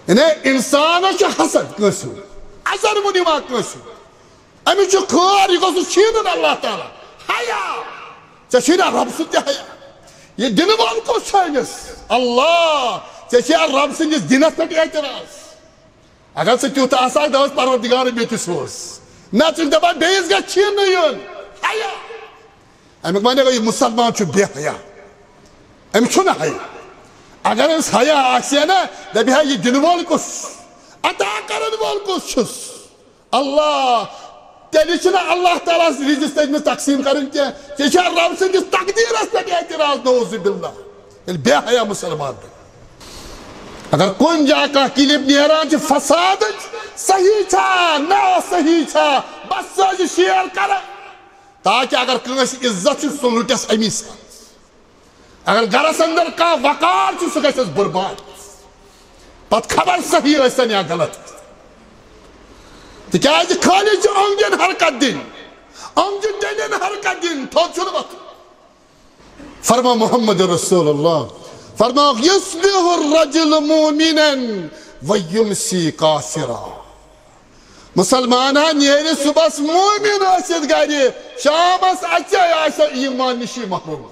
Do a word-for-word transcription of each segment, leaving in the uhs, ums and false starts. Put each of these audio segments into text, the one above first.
یعنی انسانس چھُ حسد کٲنٛسہِ ہُنٛد، ازر وُن یِوان کٲنٛسہِ ہُنٛد۔ أمِس چھُ خٲر، یہِ گوٚژھ نہٕ چھیٖنُن اللہ تعالیٰ۔ حیا، ژےٚ چھُے نا رب سُنٛد تہِ حیا؟ یہِ دِنہٕ وول کُس چھُ أمِس؟ اللہ۔ ژےٚ چھُے رب سٕنٛدِس دِنس پٮ۪ٹھ اعتراض؟ اگر ژٕ تیُتھ آسہٕ ہاکھ، دَپس پروردگار مےٚ تہِ سوز۔ نہ، ژٕ چھُکھ دَپان بیٚیِس گژھِ چھیٖنہٕ یُن۔ حیا۔ اَمیُک معنی گوٚو، یہِ مُسلمان چھُ بے حیا۔ أمِس چھُنہٕ حیا۔ اگر أمِس حیا آسہِ ہا نا، دَپہِ ہا، یہِ دِنہٕ وول کُس؟ عطا کَرَن وول کُس چھُس؟ اللہ۔ تیٚلہِ چھُنہٕ اللہ تعالیٰ ہَس رِزِق تٔمِس تقسیٖم کَرٕنۍ کینٛہہ۔ ژےٚ چھا رب سٕنٛدِس تقدیٖرَس پٮ۪ٹھ اعتراض؟ نعوذ باللہ۔ ییٚلہِ بے حیا مُسلمان بَنہِ۔ اگر کُنہِ جایہِ کانٛہہ کِلِپ نیران چھِ فسادٕچ، صحیح چھا، نا صحیح چھا، بس سُہ ٲسۍ شیئر کران، تاکہِ اگر کٲنٛسہِ عزت چھُ، سُہ لُٹٮ۪س اَمی ساتہٕ۔ اگر گرس اندر کانٛہہ وقار چھُ، سُہ گژھٮ۪س برباد۔ پتہٕ خبر صحیح ٲسۍتن یا غلط۔ تِکیازِ خٲلی چھِ أنٛدۍ أنٛدۍ حرکت دِنۍ، أنٛدۍ أنٛدۍ حرکت دِنۍ، تھوٚد چھُنہٕ وۄتھُن۔ فرما محمد رسول اللہ، فرما، یصبح الرجل مؤمنا ویمسی کافرا۔ مسلمان ہا نیرِ صبحس مومن ٲسِتھ گرِ، شامس اژِ آسہِ ایمان نشی محروم۔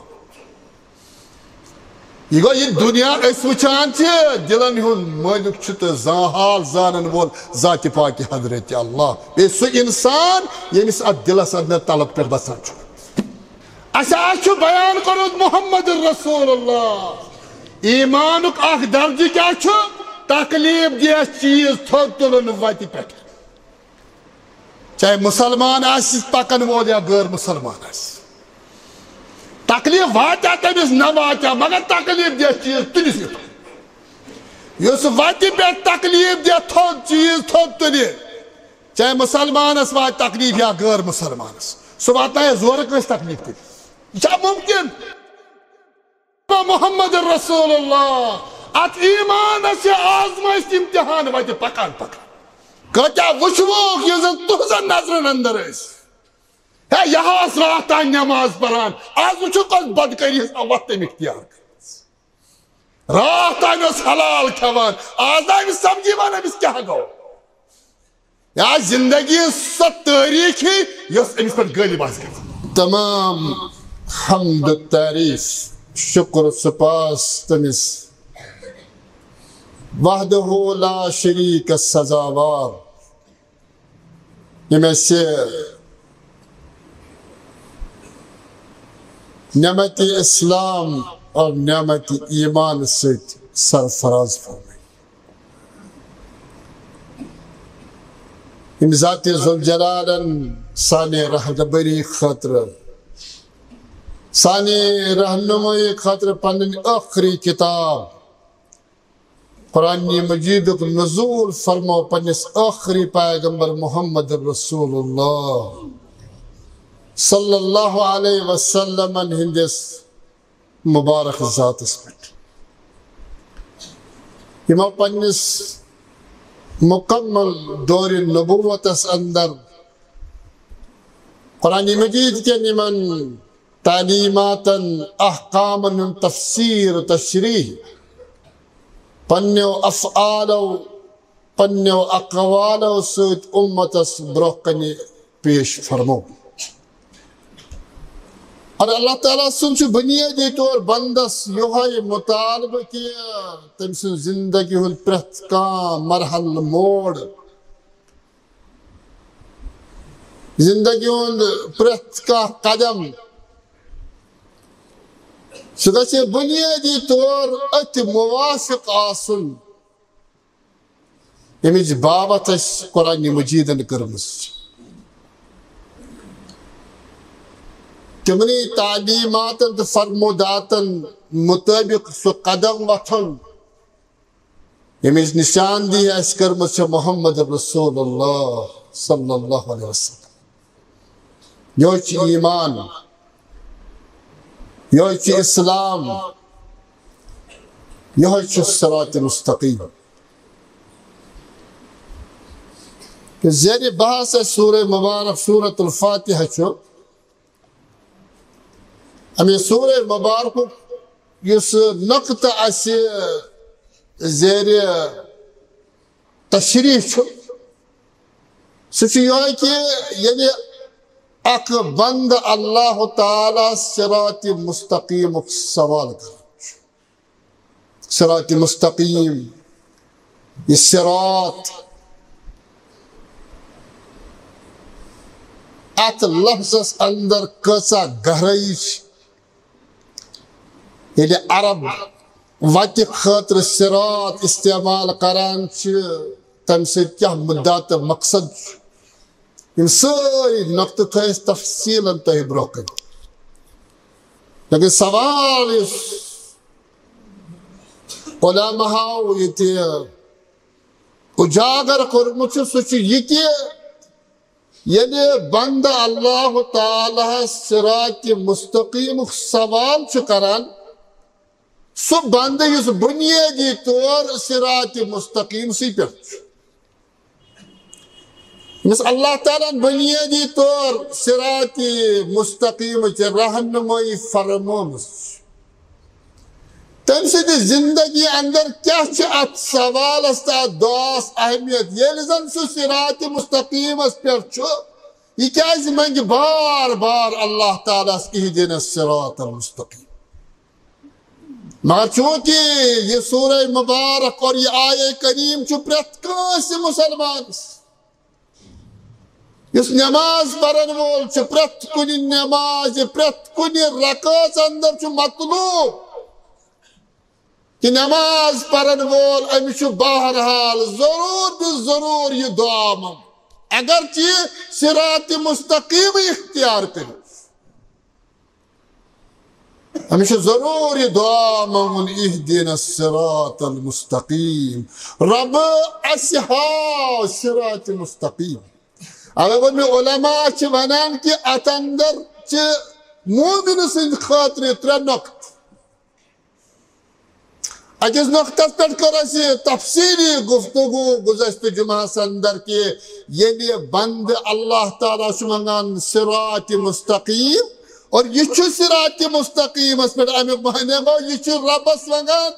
یہِ گوٚو یہِ دُنیا أسۍ وٕچھان چھِ، دِلن ہُنٛد مٲلِک چھُ تہٕ زا-، حال زانن وول ذاتِ پاکِ حضرت اللہ۔ بیٚیہِ سُہ انسان ییٚمِس اتھ دِلس اندر طلب پٮ۪ٹھ بسان چھُ۔ اسہِ حظ چھُ بیان کوٚرمُت محمد رسول اللہ۔ ایمانُک اکھ درجہٕ کیٛاہ چھُ؟ تکلیف دیہ چیز تھوٚد تُلُن وتہِ پٮ۪ٹھ۔ چاہے مسلمان آسہِ پکن وول یا غٲر مسلمان آسہِ، تکلیف واتیا تٔمِس نہ واتیا، مگر تکلیف دیہ چیز تُلِتھ یُتھ۔ یُس وتہِ پٮ۪ٹھ تکلیف دیہ تھوٚد چیز تھوٚد تُلہِ، چاہے مسلمانس واتہِ تکلیف یا غٲر مسلمانس، سُہ واتنایہِ زورٕ کٲنٛسہِ تکلیف تُلِتھ۔ یہِ چھا ممکن؟ محمد رسول اللہ۔ اتھ ایمانس چھِ آزمٲیش، امتحان وتہِ پکان پکان۔ کٲتیاہ وٕچھوکھ یُس زن تُہنٛزن نظرن اندر ٲسۍ۔ ہے، یہِ ہا ٲس راتھ تام نماز پران، آز وٕچھو کۄس بدکٲری ہٕنٛز وتھ تٔمۍ اختیار کٔرمٕژ۔ راتھ تام اوس حلال کھٮ۪وان، آز آیہِ أمِس سمجھ یِوان أمِس کیٛاہ گوٚو۔ یا زندگی ہٕنٛز سۄ تٲریٖخ ہی یۄس أمِس پٮ۪ٹھ غٲلب آسہِ گژھان۔ تمام حمد و تعریف، شکر و سپاس تٔمِس وحدہ لا شریک سزاوار، ییٚمۍ اَسہِ نعمت اسلام اور نعمت ایمان سۭتۍ سرفراز فرمٲے۔ ییٚمۍ ذاتِ ذوالجلالن سانہِ رہبری خٲطرٕ، سانہِ رہنمٲیی خٲطرٕ پنٕنۍ ٲخری کتاب قرآن مجیدُک نزول فرمو پننِس ٲخری پیغمبر محمد رسول اللہ صلی اللہ علیہ وسلمن ہٕنٛدِس مبارک ذاتس پٮ۪ٹھ، یِمو پننِس مکمل دورِ نبوتس اندر قرآن مجید کٮ۪ن یِمن تعلیماتن، احکامن ہُنٛد تفسیر و تشریح پننیو افعالو، پننیو اقوالو سۭتۍ امتس برونٛہہ کنہِ پیش فرمو۔ اور اللہ تعالیٰ سُنٛد چھُ بنیٲدی طور بندس یِہوٚے مطالبہٕ کہِ تٔمۍ سٕنٛز زندگی ہُنٛد پرٛٮ۪تھ کانٛہہ مرحلہٕ موڑ، زندگی ہُنٛد پرٛٮ۪تھ کانٛہہ قدم، سُہ گژھِ بنیٲدی طور أتھۍ موافق آسُن، ییٚمِچ باوتھ اَسہِ قرآن مجیدن کٔرمٕژ چھِ۔ تِمنٕے تعلیماتن تہٕ فرموداتن مطٲبق سُہ قدم وۄتھُن، ییٚمِچ نشاندہی اَسہِ کٔرمٕژ چھےٚ محمد رسول اللہ صلی اللہ علیہ وسلم۔ یہوے چھُ ایمان، یہوے چھُ اسلام، یہوے چھُ صراط مستقیم۔ زیر بحث اَسہِ سورہ مبارک سورۃ الفاتحہ چھُ۔ اَمہِ سورہ مبارکُک یُس نقطہٕ اَسہِ زیر تشریح چھُ، سُہ چھُ یِہوٚے کہِ ییٚلہِ اکھ بندٕ اللہ تعالیٰ صراط مستقیمُک سوال کران چھُ۔ صراط مستقیم، یہِ صراط، اتھ لفظس اندر کۭژاہ گہرٲیی چھِ۔ ییٚلہِ عرب وتہِ خٲطرٕ صراط استعمال کران چھِ، تمہِ سۭتۍ کیٛاہ مُدعا تہٕ مقصد چھُ، یِم سٲری نۄقطہٕ تھٲے أسۍ تفصیٖلن تۄہہِ برونٛہہ کَنہِ۔ لیکن سوال یُس علماہو ییٚتہِ اُجاگر کوٚرمُت چھُ، سُہ چھُ یہِ کہِ ییٚلہِ بندٕ اللہ تعالیٰ ہس صراط مستقیمُک سوال چھُ کران، سُہ بندٕ یُس بنیٲدی طور صراط مستقیمسٕے پٮ۪ٹھ چھُ، ییٚمِس اللہ تعالیٰ ہن بنیٲدی طور صراط مستقیمٕچ رہنمٲیی فرمٲومٕژ چھِ، تٔمۍ سٕنٛدِ زندگی اندر کیٛاہ چھِ اتھ سوالس تہٕ اتھ دعاہس اہمیت، ییٚلہِ زن سُہ صراط مستقیمس پٮ۪ٹھ چھُ، یہِ کیٛازِ منگہِ بار بار اللہ تعالیٰ ہس اہدنا الصراط المستقیم؟ مگر چونکہ یہِ سورہ مبارک اور یہِ آیہ کریم چھُ پرٛٮ۪تھ کٲنٛسہِ مُسلمانس، یُس نماز پرن وول چھُ، پرٛٮ۪تھ کُنہِ نمازِ، پرٛٮ۪تھ کُنہِ رکٲژ اندر چھُ مطلوب کہِ نماز پرن وول، أمِس چھُ بہرحال ضروٗر تہٕ ضروٗر یہِ دعا منٛگُن، اگرچہِ صراط مستقیمٕے اختیار کٔرِتھ۔ أمِس چھُ ضروٗر یہِ دعا منٛگُن، اہدنا الصراط المستقیم، رب اسہِ ہاو صراط مستقیم۔ اوے ووٚن مےٚ، علماء چھِ ونان کہِ اتھ اندر چھِ مومن سٕنٛدِ خٲطرٕ ترٛےٚ نۄقطہٕ۔ أکِس نۄقطس پٮ۪ٹھ کٔر اَسہِ تفصیٖلی گفتگو گُزشتہٕ جمعہس اندر کہِ ییٚلہِ بندٕ اللہ تعالیٰ چھُ منٛگان صراط مستقیم، اور یہِ چھُ صراط مستقیمس پٮ۪ٹھ، امیُک معنی گوٚو، یہِ چھُ ربس ونان،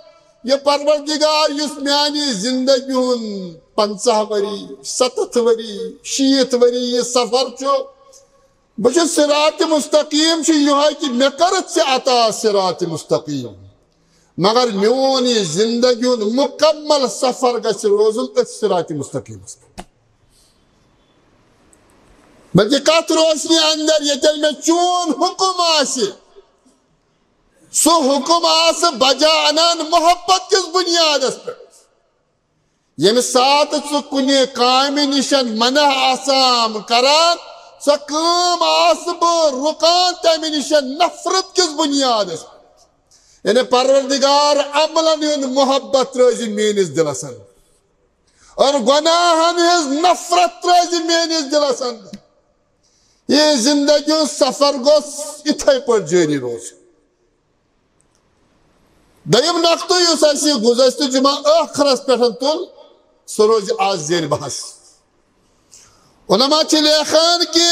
یہِ پروردگار، یُس میانہِ زندگی ہُنٛد پنژاہ ؤری، ستتھ ؤری، شیٖتھ ؤری یہِ سفر چھُ، بہٕ چھُس صراط مستقیم چھُ یِہوٚے کہِ مےٚ کٔرٕتھ ژےٚ عطا صراط مستقیم، مگر میون یہِ زندگی ہُنٛد مکمل سفر گژھِ روزُن أتھۍ صراط مستقیمس پٮ۪ٹھ۔ بلکہِ کتھ روشنی اندر، ییٚتٮ۪ن مےٚ چون حکم آسہِ، سُہ حکم آسہٕ بجا انان محبت کِس بنیادس پٮ۪ٹھ۔ ییٚمہِ ساتہٕ ژٕ کُنہِ کامہِ نِش منع آسان کران، سۄ کٲم آسہٕ بہٕ رُکان تمہِ نِش نفرت کِس بنیادس پٮ۪ٹھ۔ یعنی پروردگار، عملن ہُنٛد محبت ترٲوزِ میٲنِس دِلس اندر، اور گۄناہن ہٕنٛز نفرت ترٲوزِ میٲنِس دِلس اندر۔ یہِ زندگی ہُنٛد سفر گوٚژھ یِتھے پٲٹھۍ جٲری روزُن۔ دوٚیِم نقطہٕ یُس اَسہِ گُزشتہٕ جمعہ ٲخرس پٮ۪ٹھ تُل، سُہ روزِ آز زیر بحث۔ علماء چھِ لیکھان کہِ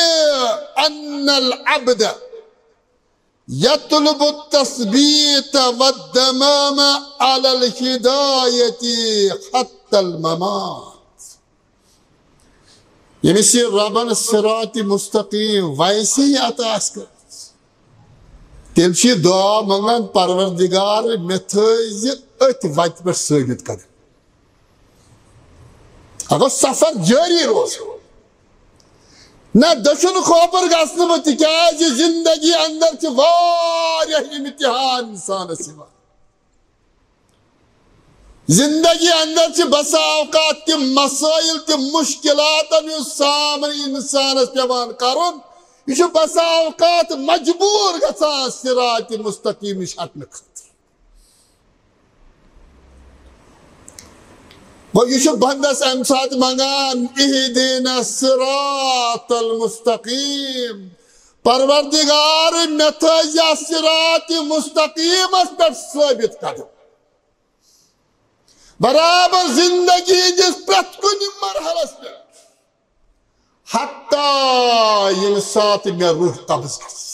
ان العبد یطلب التثبیت والدوام علی الہدایت حتی الممات۔ ییٚمِس یہِ ربن صراط مستقیم ویسے ہی عطا آسہِ کٔرمٕژ، تیٚلہِ چھُ یہِ دعا منٛگان، پروردگار، مےٚ تھٲوزِ أتھۍ وتہِ پٮ۪ٹھ ثٲبت قدم۔ اگر سفر جٲری روزِ، نہ دٔچھُن کھوپُر گژھنہٕ بہٕ، تِکیازِ زندگی اندر چھِ واریاہ امتحان انسانس یِوان۔ زندگی اندر چھِ بسا اوقات تِم مسائل، تِم مشکلاتن ہُنٛد سامنہٕ انسانس پٮ۪وان کرُن۔ یہِ چھُ بسا اوقات مجبور گژھان صراط مستقیم نِش ہٹنہٕ خٲطرٕ۔ گوٚو، یہِ چھُ بندس امہِ ساتہٕ منگان، اہدنا الصراط المستقیم، پروردگار، مےٚ تھٲوزِ صراط مستقیمس پٮ۪ٹھ ثٲبت قدم۔ برابر زندگی ہٕنٛدِس پرٛٮ۪تھ کُنہِ مرحلس پٮ۪ٹھ، حتیٰ ییٚمہِ ساتہٕ مےٚ روح قبض گژھِ۔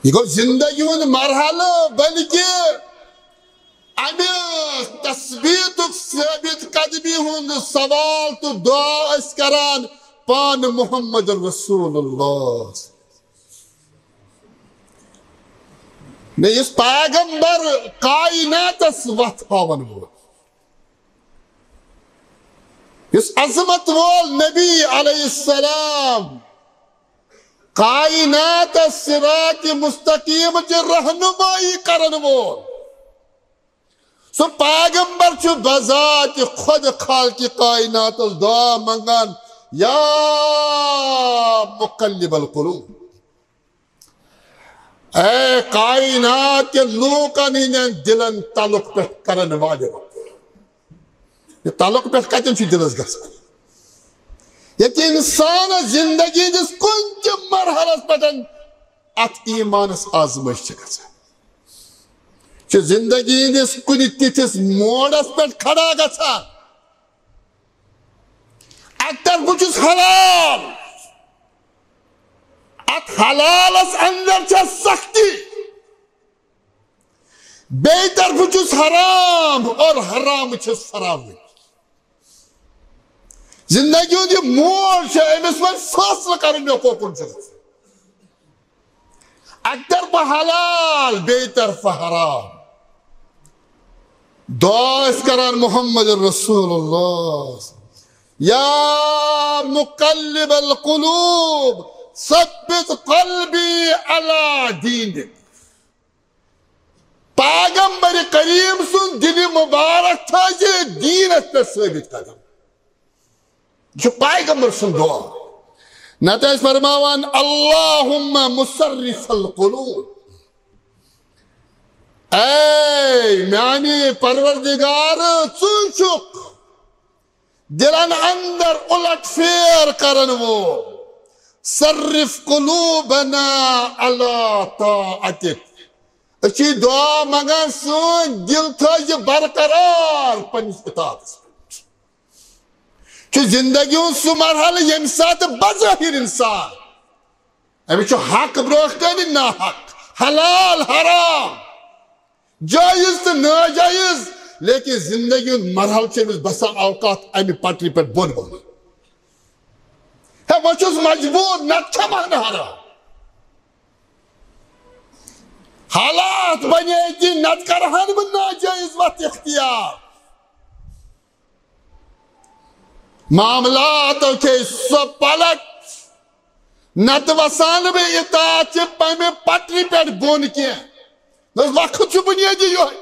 یہِ گوٚو زندگی ہُنٛد مرحلہٕ، بلکہِ امہِ تثبیتُک، ثٲبت قدمی ہُنٛد سوال تہٕ دعا ٲسۍ کران پانہٕ محمد رسول اللہ۔ مےٚ یُس پیغمبر کائناتس وتھ ہاون وول، یُس عظمت وول نبی علیہ السلام، کائناتس صراط مستقیم چہِ رہنمائی کرن وول، سُہ پیغمبر چھُ بذات خود خالق کائناتس دعا منگان، یا مقلب القلوب، اے کائنات کٮ۪ن لوٗکن ہٕنٛدٮ۪ن دِلن تعلق پٮ۪ٹھ کرن والہِ رۄب۔ یہِ تعلق پٮ۪ٹھ کتٮ۪ن چھُ دِلس گژھان؟ ییٚتہِ انسانس زندگی ہٕنٛدِس کُنہِ تہِ مرحلس پٮ۪ٹھ اتھ ایمانس آزمٲیش چھِ گژھان، چھُ زندگی ہٕنٛدِس کُنہِ تِتھِس موڑس پٮ۪ٹھ کھڑا گژھان۔ اکہِ طرفہٕ چھُس حلال، اتھ حلالس اندر چھےٚ سختی، بیٚیہِ طرفہٕ چھُس حرام اور حرام چھُس فراوٲنی۔ زندگی ہُنٛد یہِ موڑ چھُ أمِس وۄنۍ فٲصلہٕ کرُن، مےٚ کوکُن چھُ گژھُن۔ اکہِ طرفہٕ حلال، بیٚیہِ طرفہٕ حرام۔ دعا ٲسۍ کران محمد رسول اللہ، یا مقلب القلوب، ثبت قلبی علی دینک۔ پیغمبر کریم سُنٛد دِلہِ مبارک تھٲیزِ دیٖنس پٮ۪ٹھ ثٲبت قدم۔ یہِ چھُ پیغمبر سُنٛد دعا۔ نتہٕ ٲسۍ فرماوان، اللہم مصرف القلوب، اے میانہِ پروردگار، ژٕ چھُکھ دلن اندر الٹ پھیر کرن وول۔ صرف قلوبنا علی طاعتک۔ أسۍ چھِ دعا منگان، سٲنۍ دل تھٲیزِ برقرار پننِس اطاعتس پٮ۪ٹھ۔ چھُ زندگی ہُنٛد سُہ مرحلہٕ ییٚمہِ ساتہٕ بظٲہر انسان، أمِس چھُ حق برونٛہہ کنہِ، ناحق، حلال حرام، جٲیز تہٕ ناجٲیز، لیکن زندگی ہُنٛد مرحلہٕ چھُ أمِس بسا اوقات امہِ پٹرِ پٮ۪ٹھ بۄن وۄتھُن۔ ہے، وۄنۍ چھُس مجبوٗر، نتہٕ کھٮ۪مہٕ ہا نہٕ حرام۔ حالات بنے کہِ نتہٕ کرٕ ہا نہٕ بہٕ ناجٲیز وتھ اختیار۔ معاملاتو کھے سۄ پلٹ، نتہٕ وسان بہٕ اطاعت چہِ پمہِ پٹرِ پٮ۪ٹھ بۄن کینٛہہ۔ نہ حظ، وقت چھُ بُنیٲدی یِہوٚے۔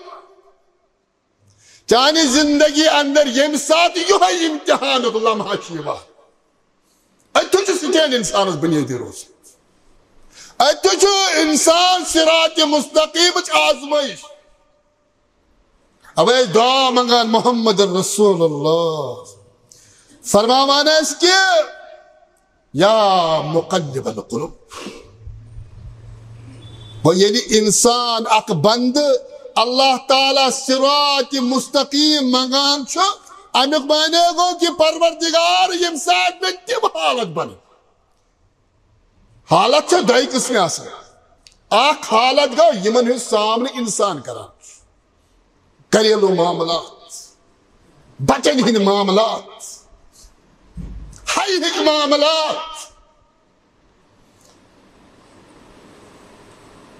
چانہِ زندگی اندر ییٚمہِ ساتہٕ یِہوٚے امتحانُک لمحہ چھُ یِوان، أتھۍ چھُ سٹینڈ انسانس بُنیٲدی روزمُت۔ أتھۍ چھُ انسان صراط مستقیمٕچ آزمٲیش۔ اوے دعا منگان محمد رسول اللہ، فرماوان ٲسۍ کہِ یا مقلب القلوب۔ گوٚو ییٚلہِ انسان اکھ بندٕ اللہ تعالیٰ صراط مستقیم منگان چھُ، امیُک معنی گوٚو کہِ پروردگار، ییٚمہِ ساتہٕ مےٚ تِم حالت بنن۔ حالت چھِ دۄیہِ قٕسمہِ آسان۔ اکھ حالت گوٚو یِمن ہُنٛد سامنہٕ انسان کران چھُ۔ گھریلو معاملات، بچن ہٕنٛدۍ معاملات، ہیٚہِکۍ معاملات۔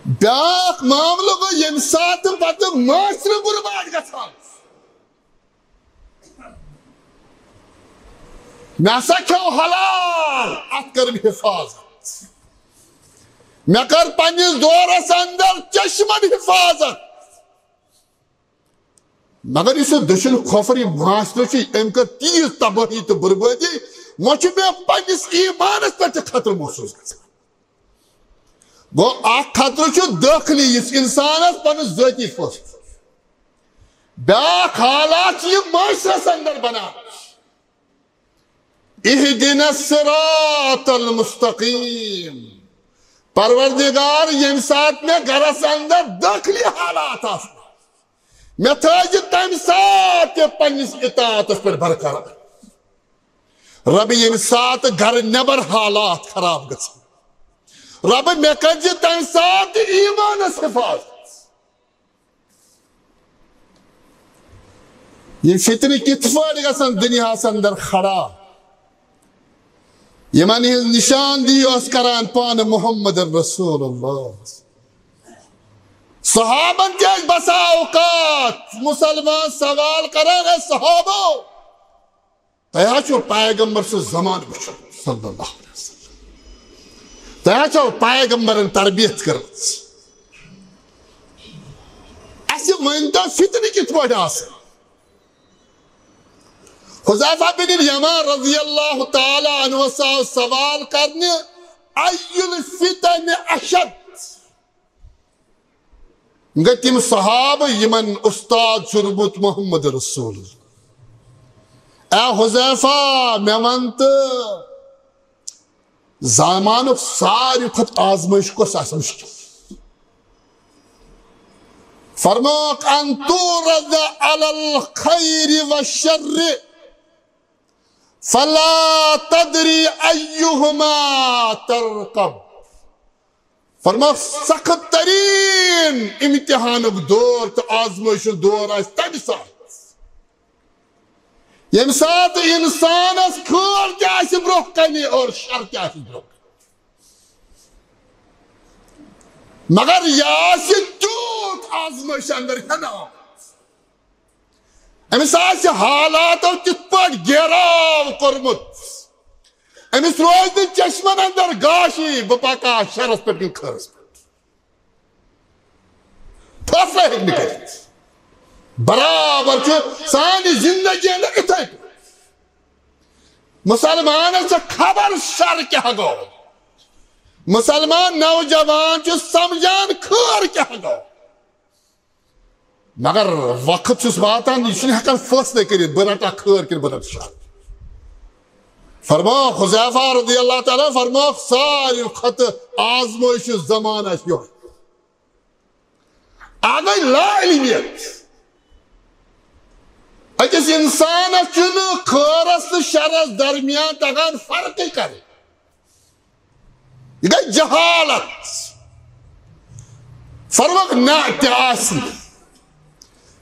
بیٛاکھ معاملہٕ گوٚو ییٚمہِ ساتہٕ پتہٕ معاشرٕ برباد گژھان۔ مےٚ ہسا کھیوٚو حلال، اتھ کٔرٕم حفاظت۔ مےٚ کٔر پننِس دورس اندر چشمن حفاظت۔ مگر یُس یہِ دٔچھُن کھوفر یہِ معاشرٕ چھُ، أمۍ کٔر تیٖژ تبٲہی تہٕ بربٲدی، وۄنۍ چھُ مےٚ پننِس ایمانس پٮ۪ٹھ تہِ خطرٕ محسوٗس گژھان۔ گوٚو، اکھ خطرٕ چھُ دٲخلی، یُس انسانس پنُن ذٲتی فٲصلہٕ۔ بیٛاکھ حالات چھِ یہِ معاشرس اندر بنان۔ اہدنا الصراط المستقیم۔ پروردگار، ییٚمہِ ساتہٕ مےٚ گرس اندر دٲخلی حالات آسن، مےٚ تھٲیزِ تمہِ ساتہٕ تہِ پننِس اطاعتس پٮ۪ٹھ برقرار۔ رب، ییٚمہِ ساتہٕ گرٕ نٮ۪بر حالات خراب گژھن، رب، مےٚ کٔرزِ تمہِ ساتہٕ تہِ ایمانس حفاظت۔ یِم فتنہٕ کِتھ پٲٹھۍ گژھن دُنیاہس اندر کھڑا؟ یِمن ہٕنٛز نشاندہی اوس کران پانہٕ محمد رسول اللہ۔ صحابن تہِ ٲسۍ بسا اوقات مسلمان سوال کران، "اے صحابو، تۄہہِ ہا چھُو پیغمبر سُنٛد زمانہٕ وٕچھُن، صلی اللہ علیہ وسلم۔ تۄہہِ ہا چھو پیغمبرن تربیت کٔرمٕژ۔ اَسہِ ؤنۍ تو، فتنہٕ کِتھ پٲٹھۍ آسہٕ؟" حذیفہ بن الیمان رضی اللہ تعالی عنہ آو سوال کرنہِ، "ای الفتن اشد؟" گٔے تِم صحابہٕ یِمن استاد چھُ روٗدمُت محمد رسول۔ اے حذیفہ، مےٚ وَن تہٕ، زمانُک ساروی کھۄتہٕ آزمٲیش کۄس آسہِ مُشکِل؟ فرمووُکھ، "ان تعرض علی الخیر والشر فلا تدری ایہما ترقب۔" فرمووُکھ، سخت ترین امتحانُک دور تہٕ آزمٲیشُک دور آسہِ تمہِ ساتہٕ، ییٚمہِ ساتہٕ انسانس خٲر تہِ آسہِ برونٛہہ کنہِ اور شر تہِ آسہِ برونٛہہ کنہِ۔ مگر یہِ آسہِ تیوٗت آزمٲیش اندر ہٮ۪نہٕ آمُت۔ أمِس آسہِ حالاتو تِتھ پٲٹھۍ گیراو کوٚرمُت، أمِس روزِ نہٕ چشمن اندر گاشی، بہٕ پکا شرس پٮ۪ٹھ کِنہٕ خٲرس پٮ۪ٹھ۔ فٲصلہٕ ہیٚکہِ نہٕ کٔرِتھ۔ برابر چھُ سانہِ زندگی اندر اِتھے پٲٹھۍ۔ مسلمانس چھےٚ خبر شر کیٛاہ گوٚو۔ مسلمان نوجوان چھُ سمجھان خٲر کیٛاہ گوٚو۔ مگر وقت چھُس واتان، یہِ چھُنہٕ ہٮ۪کان فٲصلے کٔرِتھ، بہٕ رٹا خٲر کِنہٕ بہٕ رٹہٕ شر۔ فرمووُکھ حذیفہ رضی اللہ تعالیٰ، فرمووُکھ، ساروی کھۄتہٕ آزمٲیشُک زمانہٕ آسہِ یِہوٚے۔ اَکھ گٔے لا علمیت۔ أکِس اِنسانَس چھُنہٕ خٲرَس تہٕ شَرَس درمیان تَگان فرقٕے کَرٕنۍ۔ یہِ گٔے جہالت۔ فرمووُکھ، نہ، تہِ آسہِ نہٕ۔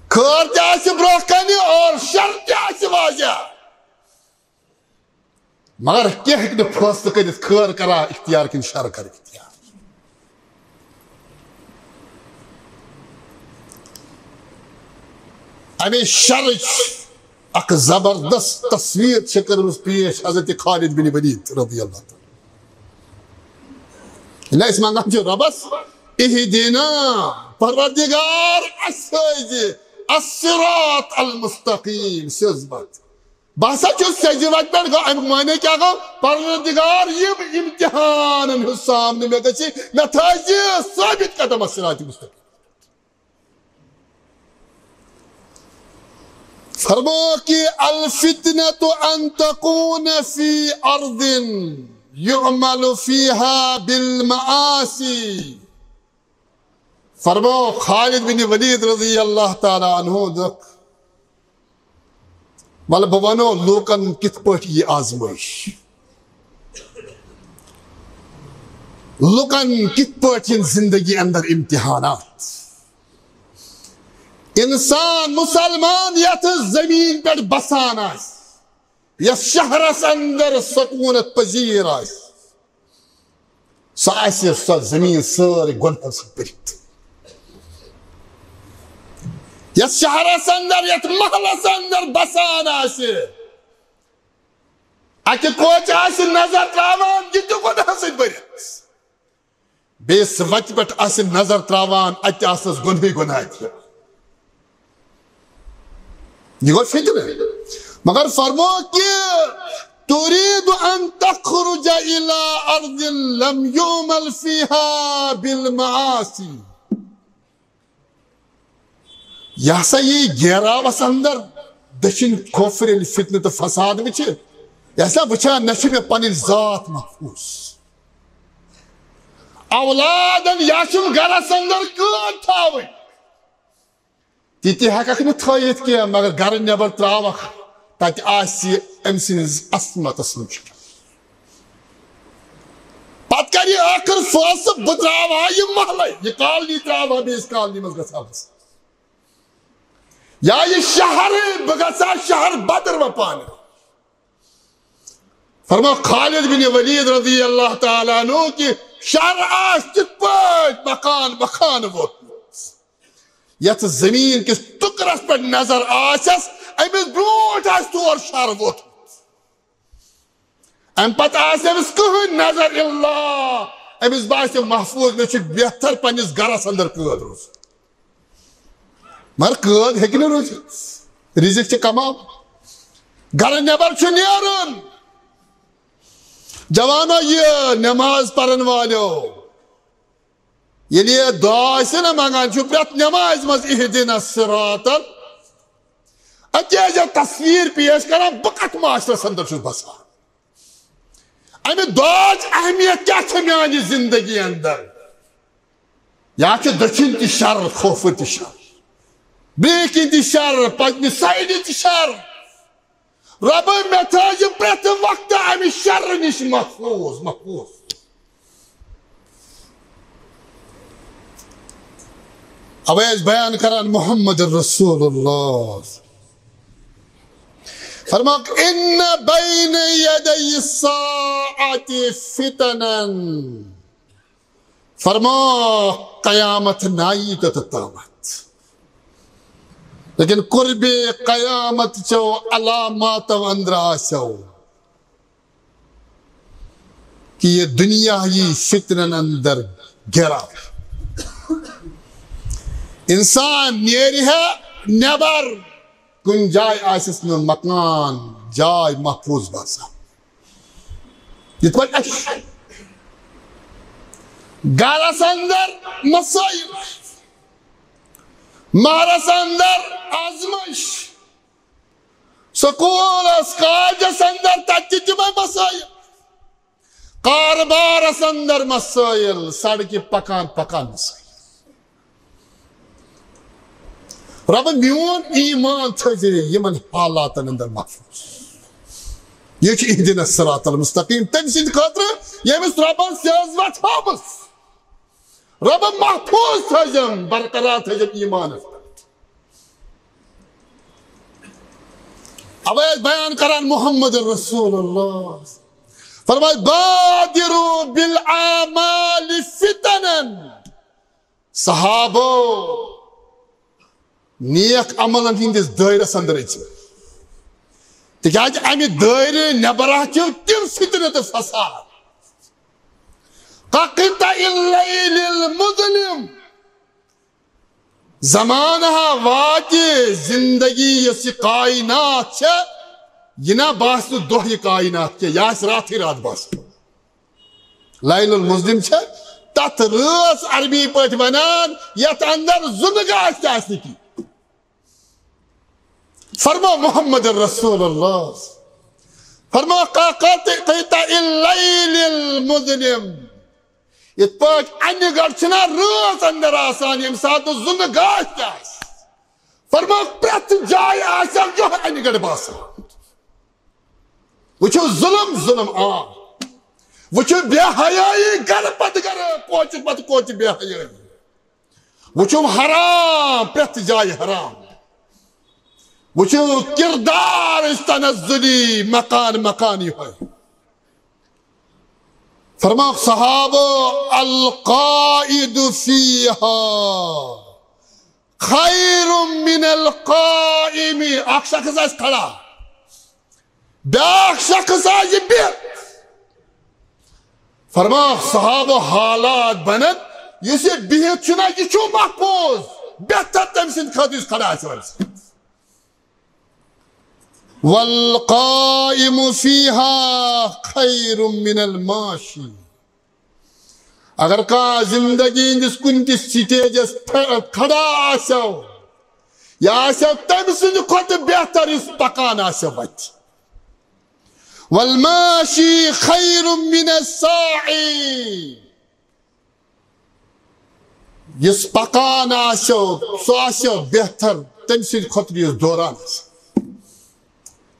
خٲر تہِ آسہِ برونٛہہ کَنہِ اور شَر تہِ آسہِ واضح۔ مگر کینٛہہ ہیٚکہِ نہٕ فٲصلہٕ کٔرِتھ، خٲر کرا اختیار کِنہٕ شر کرِ اختیار۔ اَمے شرٕچ اکھ زبردست تصویر چھِ کٔرمٕژ پیش حضرت خالد بن ولید رضی اللہ تعالیٰ۔ ییٚلہِ أسۍ منٛگان چھِ رۄبس، "اہدنا"، پروردگار، اَسہِ ہٲوزِ الصراط المستقیم، سیٚز وَتھ۔ بہٕ ہسا چھُس سیٚزِ وَتہِ پٮ۪ٹھ گوٚو۔ اَمیُک معنی کیٛاہ گوٚو؟ پروردگار، یِم امتحانن ہُنٛد سامنہٕ مےٚ گژھِ، مےٚ تھٲیزِ ثٲبت قدم الصراط مستقیم۔ فرمو کہ الفتنة ان تكون في ارض يعمل فيها بالمعاصي۔ فرمو خالد بن ولید رضی اللہ تعالیٰ عنہ دوٚپ، وَلہٕ بہٕ وَنو لوٗکَن کِتھ پٲٹھۍ یہِ آزمٲیِش، لوٗکَن کِتھ پٲٹھۍ یِن زِندگی اَندَر اِمتِحانات۔ اِنسان مُسلمان یَتھ زٔمیٖن پٮ۪ٹھ بَسان آسہِ، یَتھ شَہرَس اَندَر سکوٗنَت پذیٖر آسہِ، سۄ آسہِ سۄ زٔمیٖن سٲرٕے گۄنہو سۭتۍ بٔرِتھ۔ یَتھ شَہرَس اَندَر، یَتھ محلَس اَندَر بَسان آسہِ، اَکہِ کوچہِ آسہِ نظر ترٛاوان، یہِ تہِ گۄنہو سۭتۍ بٔرِتھ۔ بیٚیِس وَتہِ پٮ۪ٹھ آسہِ نظر ترٛاوان، اَتہِ آسنَس گۄنہٕے گۄناہ تہِ۔ یہِ گوٚو فتنہٕ۔ مگر فرمو کہ تريد أن تخرج إلى أرض لم يعمل فيها بالمعاصي۔ یہِ ہسا یی گیراوس اندر دٔچھِنۍ کھوفرِ ییٚلہِ فتنہٕ تہٕ فساد وٕچھِ، یہِ ہسا وٕچھان نہ چھِ مےٚ پنٕنۍ ذات محفوظ۔ اولادن یا چھُم گرس اندر کٲم تھاوٕنۍ۔ تہِ تہِ ہٮ۪ککھ نہٕ تھٲیِتھ کینٛہہ، مگر گرٕ نٮ۪بر ترٛاوکھ، تتہِ آسہِ أمۍ سٕنٛدِس عصمتس منٛز شک۔ پتہٕ کرِ یہِ ٲخٕر فٲصلہٕ، بہٕ ترٛاوٕ ہا یہِ محلے، یہِ کالنی ترٛاوٕ ہا بیٚیِس کالنی منٛز گژھٕ ہا بس۔ یا یہِ شہر، بہٕ گژھٕ ہا شہر بدر وۄنۍ پانہٕ۔ فرماو خالد بن ولید رضی اللہ تعالیٰ عنہ کہِ شہر آسہِ تِتھ پٲٹھۍ مکان مکان ووتمُت، یتھ زمین کِس ٹُکرس پٮ۪ٹھ نظر آسٮ۪س، أمِس برونٛٹھ آسہِ تور شہر ووتمُت۔ امہِ پتہٕ آسہِ أمِس کٕہٕنۍ نظر الا، أمِس باسہِ محفوظ، مےٚ چھُ بہتر پننِس گرس اندر قٲد روزُن۔ مگر قٲد ہیٚکہِ نہٕ روٗزِتھ۔ رِزِق چھِ کماوُن۔ گرٕ نٮ۪بر چھُ نیرُن۔ جوانو، یہِ نٮ۪ماز پرن والیو، ییٚلہِ یہِ دعا ٲسِو نہ منٛگان چھُ پرٛٮ۪تھ نٮ۪مازِ منٛز، اہدنا الصراط ال-، اَتہِ ٲسۍ زیو تصویر پیش کران، بہٕ کتھ معاشرس اندر چھُس بسان؟ امہِ دعاچ اہمیت کیٛاہ چھےٚ میانہِ زندگی اندر؟ یا چھُ دٔچھِنۍ تہِ شر، کھوفہٕ تہِ شر، بیٚیہِ کِنۍ تہِ شر، پٔتمہِ سایڈِ تہِ شر۔ رۄبہٕ، مےٚ تھٲیزِ پرٛٮ۪تھ وقتہٕ امہِ شرٕ نِش محفوظ، محفوظ۔ اوے ٲسۍ بیان کران محمد رسول اللہ۔ فرماو، ان بین یدی الساعۃ فتنن۔ فرماو، قیامت نائی توٚتتھ تامتھ۔ لیکن قرب قیامت چو علاماتو اندر آسو کہ یہ دنیا یی فتنن اندر گھیرا۔ انسان نیرِ ہے نٮ۪بر، کُنہِ جایہِ آسٮ۪س نہٕ مکان، جاے محفوظ باسان۔ یِتھ پٲٹھۍ اَسہِ گرس اندر مسائل، مہرس اندر آزمائش، سکولس، کالجس اندر تتہِ تہِ تِمے مسائل، کاربارس اندر مسائل، سڑکہِ پکان پکان مسائل۔ رب، میون ایمان تھٲیزِ یِمن حالاتن اندر محفوظ۔ یہ چھُ اہدنا الصراط المستقیم، تٔمۍ سٕنٛدِ خٲطرٕ ییٚمِس ربن سیاض وتھ ہٲومٕژ۔ رب محفوظ تھٲیزٮ۪م، برقرار تھٲیزٮ۪م ایمانس پٮ۪ٹھ۔ اوے ٲسۍ بیان کران محمد رسول اللہ۔ فرماے، بادروا بالاعمال فتنا۔ صحابو، نیک عملن ہٕنٛدِس دٲیرس اندر أژِو۔ تِکیازِ امہِ دٲیرٕ نٮ۪برا چھِو تِم فتنہٕ تہٕ فساد۔ کقطع اللیل المظلم۔ زمانہٕ ہا واتہِ، زندگی یۄس یہِ کائنات چھےٚ، یہِ نہ باسہِ نہٕ دۄہ یہِ کائنات کینٛہہ، یہِ آسہِ راتھٕے راتھ باسان۔ لیل المظلم چھےٚ تتھ رٲژ عربی پٲٹھۍ ونان، یتھ اندر زُنہٕ گاش تہِ آسہِ نہٕ کینٛہہ۔ فرماو محمد رسول اللہ، فرماو قطع اللیل المظلم۔ یِتھ پٲٹھۍ انہِ گڑھ چھِنہ رٲژ اندر آسان، ییٚمہِ ساتہٕ نہٕ زُنہٕ گاش تہِ آسہِ۔ فرماو، پرٛٮ۪تھ جایہِ آسٮ۪و یِہوٚے انہِ گڑھ باسان۔ وٕچھِو ظُلم، ظُلم عام۔ وٕچھِو بے حیٲیی، گرٕ پتہٕ گرٕ، کوچہِ پتہٕ کوچہِ بے حیٲیی۔ وٕچھِو حرام، پرٛٮ۪تھ جایہِ حرام۔ وٕچھِو کردار أسۍ تنزلی، مکان مکان یِہوٚے۔ فرماو صحابو، القائد فیہا خیر من القائم۔ اکھ شخص آسہِ کھڑا، بیاکھ شخص آسہِ بِہِتھ۔ فرماو صحابو، حالات بنن، یُس یہِ بِہِتھ چھُنہ، یہِ چھُ محفوظ، بہتر تٔمۍ سٕنٛدِ خٲطرٕ یُس کھڑا آسہِ وۄنۍ۔ والقائم فیہا خیر من الماشی۔ اگر کانٛہہ زندگی ہٕنٛدِس کُنہِ تہِ سٹیجس پہ-، کھڑا آسیو، یہِ آسیو تٔمۍ سٕنٛدِ کھۄتہٕ بہتر یُس پکان آسیو وتہِ۔ والماشی خیر من الساعی۔ یُس پکان آسیو، سُہ آسیو بہتر تٔمۍ سٕنٛدِ کھۄتہٕ یُس دوران آسہِ۔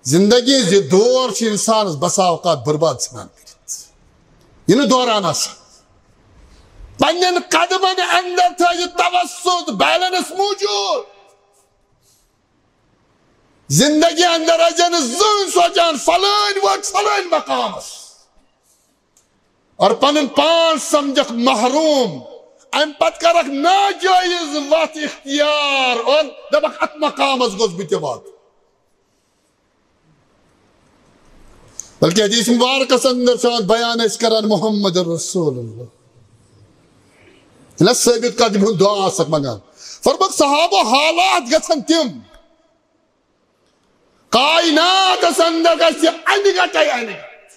زندگی ہٕنٛز یہِ دور چھِ انسانس بسا اوقات برباد ژھٕنان کٔرِتھ۔ یہِ نہٕ دوران آسہِ۔ پننٮ۪ن قدمن اندر تھٲیِو توسط، بیلنس موجود۔ زندگی اندر ٲسۍ زِ نہٕ زٕہٕنۍ سونٛچان فلٲنۍ وٲتۍ فلٲنۍ مقامس، اور پنُن پان سمجھکھ محروم، امہِ پتہٕ کرکھ ناجٲیز وتھ اختیار اور دپکھ اتھ مقامس گوٚژھ بہٕ تہِ واتُن۔ بلکہ حدیث مبارکس اندر چھُ اتھ بیان أسۍ کران محمد رسول اللہ۔ ییٚلہِ ثٲبت قدم ہُنٛد دعا آسکھ منٛگان، فرمووُکھ صحابہ حالات گژھن تِم، کائناتس اندر گژھِ انہِ گٹے انہِ گٹ۔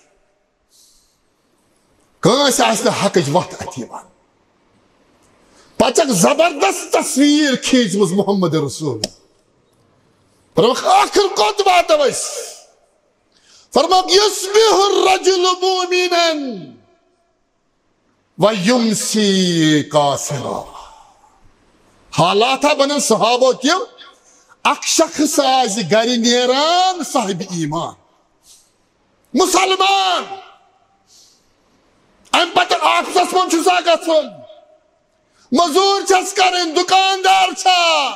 کٲنٛسہِ آسہِ نہٕ حقٕچ وَتھ اَتھِ یِوان۔ پَتہٕ چھَکھ زبردست تصویر کھیٖچمٕژ محمد رسول۔ فرمووُکھ، ٲخٕر کوٚت واتو أسۍ؟ فرمووُکھ، یُصبح الرجل مؤمنا و یمسی کافرا۔ حالات ہا بنن صحابو تِم، اکھ شخص آسہِ گرِ نیران صاحب ایمان، مسلمان، امہِ پتہٕ آفسس منٛز چھُ سا گژھُن، مزوٗرۍ چھس کرٕنۍ، دُکاندار چھا،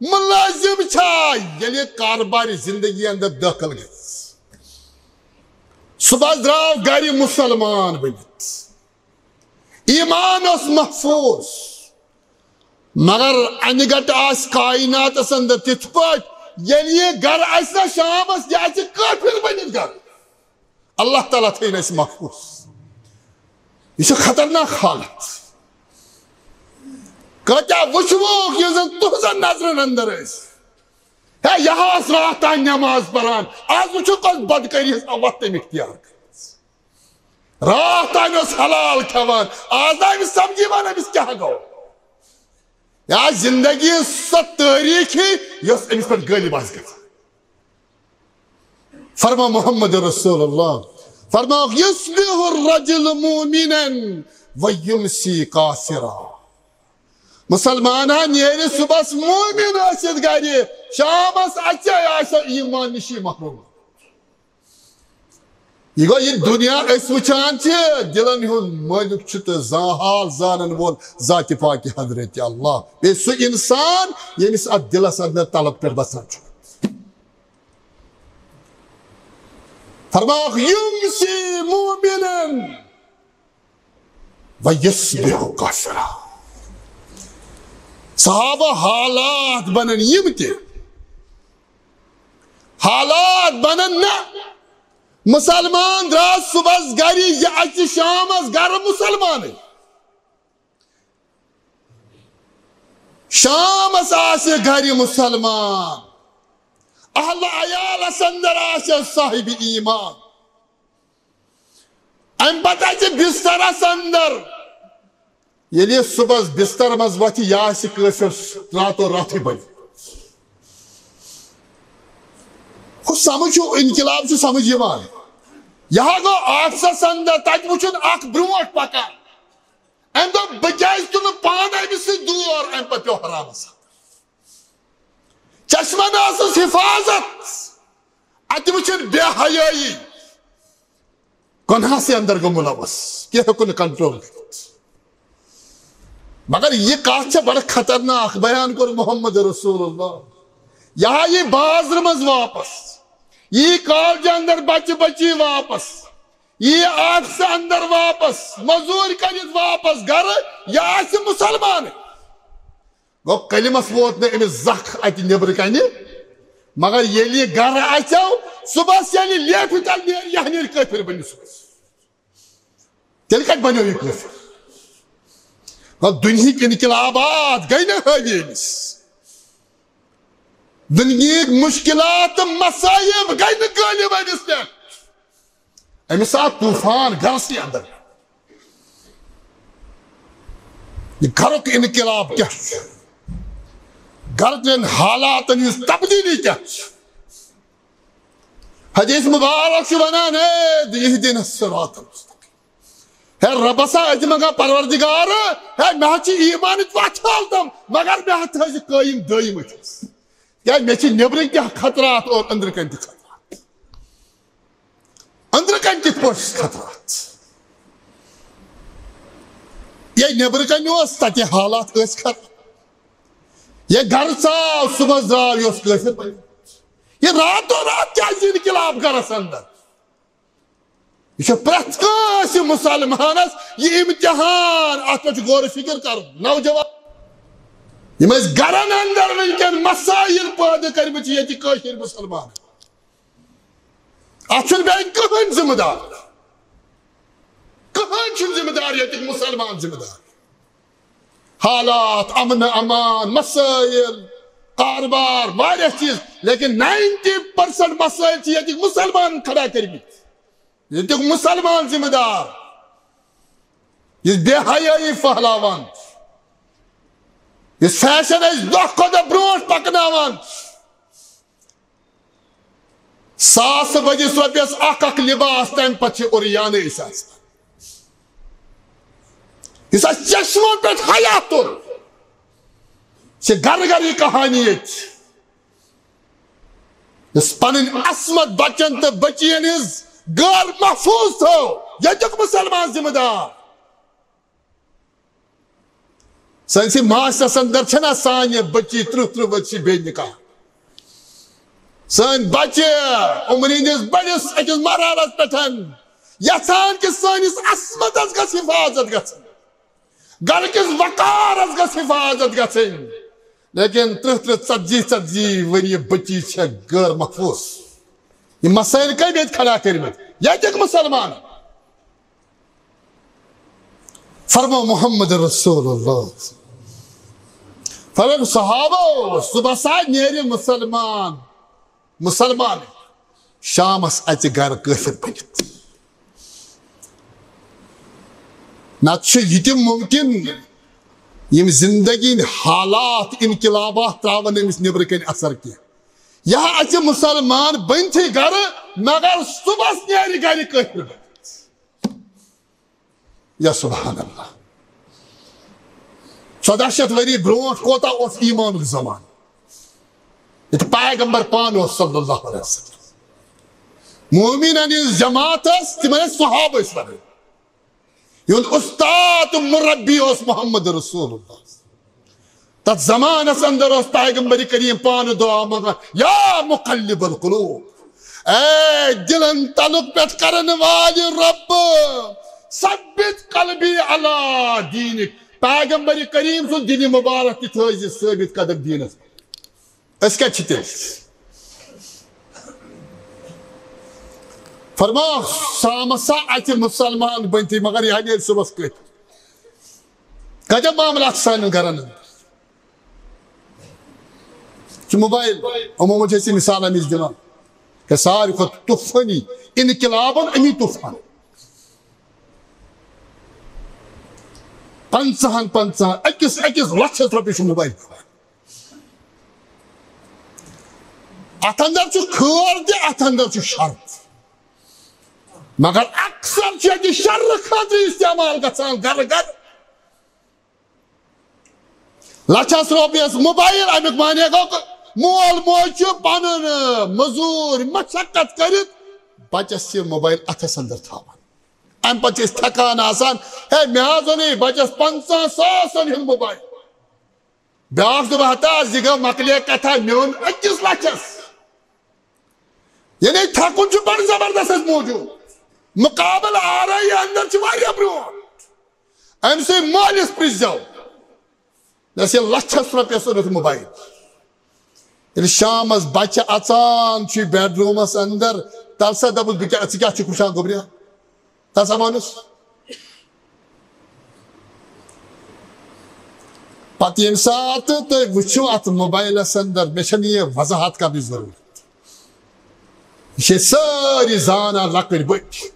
مُلٲزِم چھا، ییٚلہِ کاربارِ زندگی اندر دٲخل گژھِ، صبحس درٛاو گرِ مسلمان بٔنِتھ، ایمان اوس محفوظ، مگر انہِ گٹہٕ آسہِ کائناتس اندر تِتھ پٲٹھۍ، ییٚلہِ یہِ گرٕ اژِ نا شامس، یہِ اژِ کٲفر بٔنِتھ گرٕ۔ اللہ تعالیٰ تھٲیِن اَسہِ محفوظ۔ یہِ چھِ خطرناک حالت۔ کۭتیٛاہ وٕچھووُکھ یُس زن تُہنٛزن نظرن اندر ٲسۍ۔ ہے، یہِ ہا ٲس راتھ تام نٮ۪ماز پران، آز وٕچھِو کۄس بدکٲری ہٕنٛز وَتھ تٔمۍ اختیار کٔرمٕژ۔ راتھ تام اوس حلال کھٮ۪وان، آز آو أمِس سمجھ یِوان أمِس کیٛاہ گوٚو۔ یا زندگی ہٕنٛز سۄ تٲریٖخ ہی یۄس أمِس پٮ۪ٹھ غٲلب آسہِ گژھان۔ فرما محمد رسول اللہ، فرما یصبح الرجل مؤمنا و یمسی کافرا۔ مسلمان ہا نیرِ صبحس مومن ٲسِتھ گرِ، شامس اژِ آسہِ ایمان نشی محروم۔ یہِ گوٚو یہِ دُنیا أسۍ وٕچھان چھِ، دِلن ہُنٛد مٲلِک چھُ تہٕ زا-، حال زانن وول ذاتِ پاکِ حضرت اللہ۔ بیٚیہِ سُہ انسان ییٚمِس اتھ دِلس اندر طلب پٮ۪ٹھ بسان چھُ۔ فرماوکھ، یمسی مومنا و یصبح کافرا۔ صحابہ حالات بنن یِم تہِ، حالات بنن نہ۔ مسلمان درٛاو صبحس گرِ، یہِ اژِ شامس گرٕ مسلمانٕے۔ شامس آسہِ گرِ مسلمان، اہل عیالس اندر آسہِ صاحب ایمان۔ امہِ پتہٕ اژِ بسترس اندر۔ ییٚلہِ یہِ صبحس بستر منٛز وۄتھِ، یہِ آسہِ کٲفر راتو راتھٕے بٔنِتھ۔ ہُہ سمجھ چھُ، انقلاب چھُ سمجھ یِوان۔ یہِ ہا گوٚو آفسس اندر، تتہِ وٕچھُن اکھ برونٛٹھ پکان۔ أمۍ دوٚپ، بہٕ کیازِ تُلہٕ پانہٕ أمِس سۭتۍ دور؟ امہِ پتہٕ پیوٚو حرامس اندر۔ چشمن ٲسٕس حفاظت، اتہِ وٕچھِن بے حیٲیی، گۄناہسٕے اندر گوٚو ملوث، کینٛہہ ہیوٚکُن نہٕ کنٹرول کٔرِتھ۔ مگر یہِ کتھ چھےٚ بڑٕ خطرناک، بیان کوٚر محمد رسول اللہ۔ یہِ ہا یی بازرٕ منٛز واپس، یی کالجہِ اندر بچہِ بچی واپس، یی آفسہٕ اندر واپس، مزوٗرۍ کٔرِتھ واپس گرٕ، یہِ آسہِ مسلمانٕے۔ گوٚو، کلمس ووت نہٕ أمِس زکھ اتہِ نیبرٕ کنہِ، مگر ییٚلہِ یہِ گرٕ اژیو، صبحس ییٚلہِ لیفہِ تل نیرِ، یہِ ہا نیرِ کٲفر بٔنِتھ صبحس۔ تیٚلہِ کتہِ بنیو یہِ کٲفر؟ گوٚو، دُنہِکۍ انقلابات گٔے نہٕ حٲوی أمِس، دُنہِکۍ مشکلات تہٕ مصائب گٔے نہٕ غٲلب أمِس پٮ۪ٹھ۔ أمِس آو طوفان گرسٕے اندر۔ یہِ گرُک انقلاب کیٛاہ چھُ؟ گرٕ کٮ۪ن حالاتن ہٕنٛز تبدیٖلی کیٛاہ چھِ؟ حدیث مبارک چھُ ونان، اے اہدنا الصراط المستقیم۔ ہے رۄبس ہا، أسۍ منٛگان پروردگار، ہے مےٚ حظ چھِ ایٖمانٕچ وَتھ ہاو تِم، مگر مےٚ حظ تھٲیزِ قٲیِم دٲیِم أتھۍ منٛز۔ کیٛازِ مےٚ چھِ نیٚبرٕ کیٛاہ خطرات اور أنٛدرٕ کَنۍ تہِ خطرات۔ أنٛدرٕ کَنۍ کِتھ پٲٹھۍ چھِ خطرات؟ ییٚلہِ نیٚبرٕ کَنۍ اوس، تَتہِ حالات ٲسۍ خراب۔ ییٚلہِ گَرٕ ژاو، صُبحَس درٛاو، یہِ اوس کٲفِر بَنیومُت۔ یہ راتوں رات کیازِ انقلاب گرس اندر؟ یہ چھُ پرٛٮ۪تھ کٲنٛسہِ مسلمانس یہ امتحان، اتھ پٮ۪ٹھ چھُ غور و فکر کرُن۔ نوجوان، یم اسہِ گرن اندر وٕنکٮ۪ن مسائل پٲدٕ کٔرمٕتۍ چھِ ییٚتہِ کٲشِر مسلمان، اتھ چھُنہٕ بیٚیہِ کٕہٕنۍ ذمہٕ دار، کٕہٕنۍ چھُنہٕ ذمہٕ دار ییٚتیُک مسلمان ذمہٕ دار۔ حالات، امن امان، مسائل، کاربار، واریاہ چیز، لیکن نائنٹی پرسنٹ مسائل چھِ ییٚتیُک مسلمان کھڑا کٔرمٕتۍ، ییٚتیُک مسلمان ذمہٕ دار۔ یُس بے حیٲیی پھٔہلاوان، یُس فیشن أسۍ دۄہ کھۄتہٕ دۄہ برونٛٹھ پکناوان، ساس بجس رۄپیس اکھ اکھ لباس، تمہِ پتہٕ چھِ عریانٕے أسۍ آسان۔ یُس اَسہِ چشمن پٮ۪ٹھ حیا توٚر، چھِ گرٕ گرٕ یہِ کہانی ییٚتہِ۔ یُس پنٕنۍ عصمت بچن تہٕ بچین ہٕنٛز غٲر محفوظ تھٲو، ییٚتیُک مسلمان ذمہٕ دار۔ سٲنِسٕے معاشرس اندر چھَنا سانہِ بٔچی ترٕٛہ ترٕٛہ ؤرشہِ بے نکاح؟ سٲنۍ بچہِ عمرِ ہٕنٛدِس بٔڑِس أکِس مرحلس پٮ۪ٹھ یژھان کہِ سٲنِس عصمتس گژھِ حفاظت گژھٕنۍ، گرٕ کِس وقارس گژھِ حفاظت گژھٕنۍ، لیکن ترٕٛہ ترٕٛہ، ژتجی ژتجی ؤرِیہِ بٔچی چھےٚ غٲر محفوظ۔ یِم مسائل کٔمۍ ییٚتہِ کھڑا کٔرمٕتۍ؟ ییٚتِکۍ مسلمان۔ فرمو محمد رسول اللہ۔ فرمو صحابو، صبح سا نیرِ مسلمان، مسلمان شامس اژِ گرٕ کٲفر بٔنِتھ۔ نتہٕ چھُ یہِ تہِ ممکن، یِم زندگی ہٕنٛدۍ حالات، انقلابات تراون أمِس نیبرٕ کنہِ اثر کینٛہہ۔ یا اژِ مسلمان بٔنتھٕے گرٕ، مگر صبحس نیرِ گرِ کٲفر بٔنِتھ۔ یا سبحان اللہ۔ ژۄداہ شیٚتھ ؤری برونٛٹھ کوتاہ اوس ایمانُک زمانہٕ؟ ییٚتہِ پیغمبر پانہٕ اوس صلی اللہ علیہ وسلم۔ مومنن ہٕنٛز جماعت ٲس، تِمن ٲسۍ صحابہٕ ٲسۍ ونان۔ یِہُنٛد استاد تہٕ مربی اوس محمد رسول اللہ۔ تتھ زمانس اندر اوس پیغمبر کریم پانہٕ دعا منگان، یا مقلب القلوب، اے دلن تعلق پٮ۪ٹھ کرن والہِ رب، ثبت قلبی علی دینک۔ پیغمبر کریم سُنٛد دِلہِ مبارک تہِ تھٲوزِ ثٲبت قدم دینس۔ أسۍ کتہِ چھِ تیٚلہِ؟ فرماو، شامس سا اتہِ مسلمان بٔنتھٕے، مگر یہِ ہا نیرِ صبحس کٔتھۍ۔ کتہِ معاملات سانٮ۪ن گرن ہٕنٛدۍ؟ چھُ موبایل، یِمو منٛز چھِ أسۍ مثال اَمِچ دِوان۔ کہِ ساروی کھۄتہٕ طوفٲنی انقلابن اَمی طوفان۔ پنٛژاہن پنٛژاہن، أکِس أکِس لچھس رۄپیہِ چھُ موبایل۔ اتھ اندر چھُ خٲر تہِ، اتھ اندر چھُ شر تہِ۔ مگر اکثر چھُ ییٚتہِ شرٕ خٲطرٕ استعمال گژھان گرٕ گرٕ۔ لچھس رۄپیس موبایل، امیُک معنی گوٚو، مول موج چھُ پنُن، آ، مزوٗرۍ مشقت کٔرِتھ بچس یہِ موبایل اتھس اندر تھاوان۔ امہِ پتہٕ چھِ أسۍ تھکان آسان، ہے، مےٚ حظ اوٚن یہِ بچس پنٛژاہ ساسن ہُنٛد موبایل۔ بیٛاکھ دوٚپ، ہتا، زِ گٔو مۄکلے کتھا، مےٚ اوٚن أکِس لچھس۔ یعنی تھکُن چھُ بڑٕ زبردست اَسہِ موجود۔ مقابلہٕ آرٲیی اندر چھُ واریاہ برونٛٹھ۔ أمۍ سٕے مٲلِس پرٛژھزیو، مےٚ ٲس یہِ لچھس رۄپیس اوٚنمُت موبایل۔ ییٚلہِ شامس بچہِ اژان چھُ بیڈ روٗمس اندر، تَلہٕ سا دَپُس، بہٕ کیٛاہ، ژٕ کیٛاہ چھُکھ وٕچھان گوٚبریا؟ تَلہٕ سا وَنُس۔ پتہٕ ییٚمہِ ساتہٕ تُہۍ وٕچھِو اتھ موبایلس اندر، مےٚ چھَنہٕ یہِ وضاحت کرنٕچ ضروٗرت۔ یہِ چھِ سٲری زانان، لۄکٕٹۍ بٔڑۍ،